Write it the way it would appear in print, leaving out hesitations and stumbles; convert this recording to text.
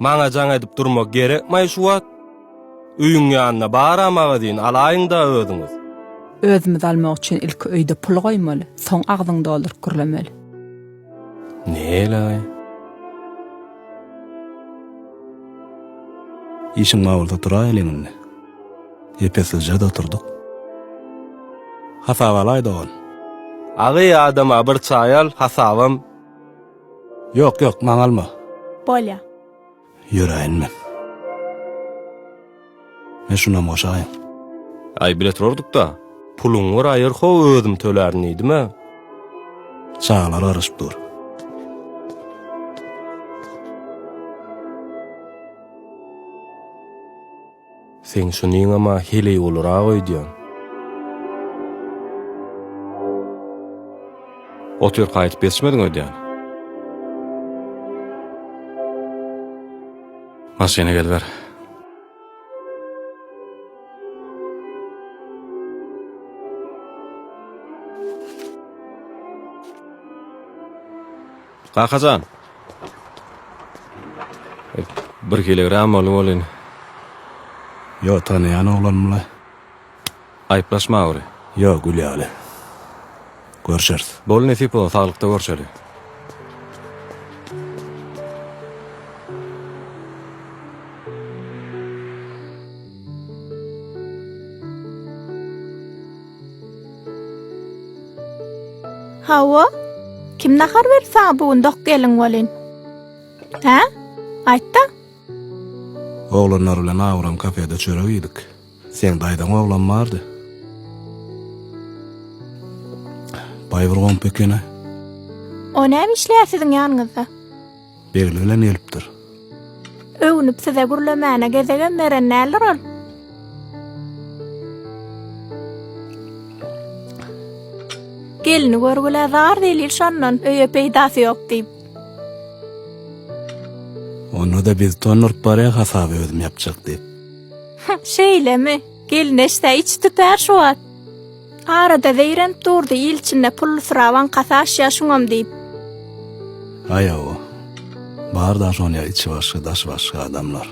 Maňa jaň edip durmak gerekmaý şu wagt? Öýüň ýanynda bar-a magazin, alaýyň-da özüňiz. Özümiz almak üçin ilki öýde pul goýmaly, soň agzyňy dolduryp gürlemeli. Nelaý? Işiň bar bolsa turaýeliň indi. Epeslije'de oturdyk. Hasap alaý dogan. Agy adama bir çaý al, hasabam. Ýok, ýok, maňa alma. Bolýa. Ýöräýin men. Men şunam goşaýyn. Aý bile turardyk-da. Puluňy bir aýyr how özüm tölärin diýdim-ä. Çagalar garaşyp dur. Seň şunyňam-a heleý bolar-a öýdýän. Otyrka aýtyp ýetişmediň öýdýän. Maşyna geliber. Kakajan. Bir kilogram boldy welin. Ýo, tanaýan oglanmylaý. Aýyplaşmaweri. Ýo, gül ýaly. Görşeris. Bol nesip bolsa saglykda görşeli. Hawa. Kim nahar berdi saňa bu gün dok gelin welin? Hä? Aýtda. Oglanlar bilen Awram kafede çörek iýdik. Seň daýzaň oglam bardy. Baý bir gompa eken-ä. O näme işleýär siziň ýanyňyzda? Begli bilen gelipdir. Öwnüp size gürlemäne gezegem beren däldir ol. Gelini görgülä zar zelil şondan öýe peýdasy ýok diýip. Onda-da bizi tonduryp barýa hasaby özüm ýapjak diýip. Şeýlemi? Gelin eşse içi tütär şu wagt. Arada zeýrenip durdy il içinde pullusyrap aňkasy aşýa şuňam diýip. Aý hawa. Bar-da şonýa içi başga daşy başga adamlar.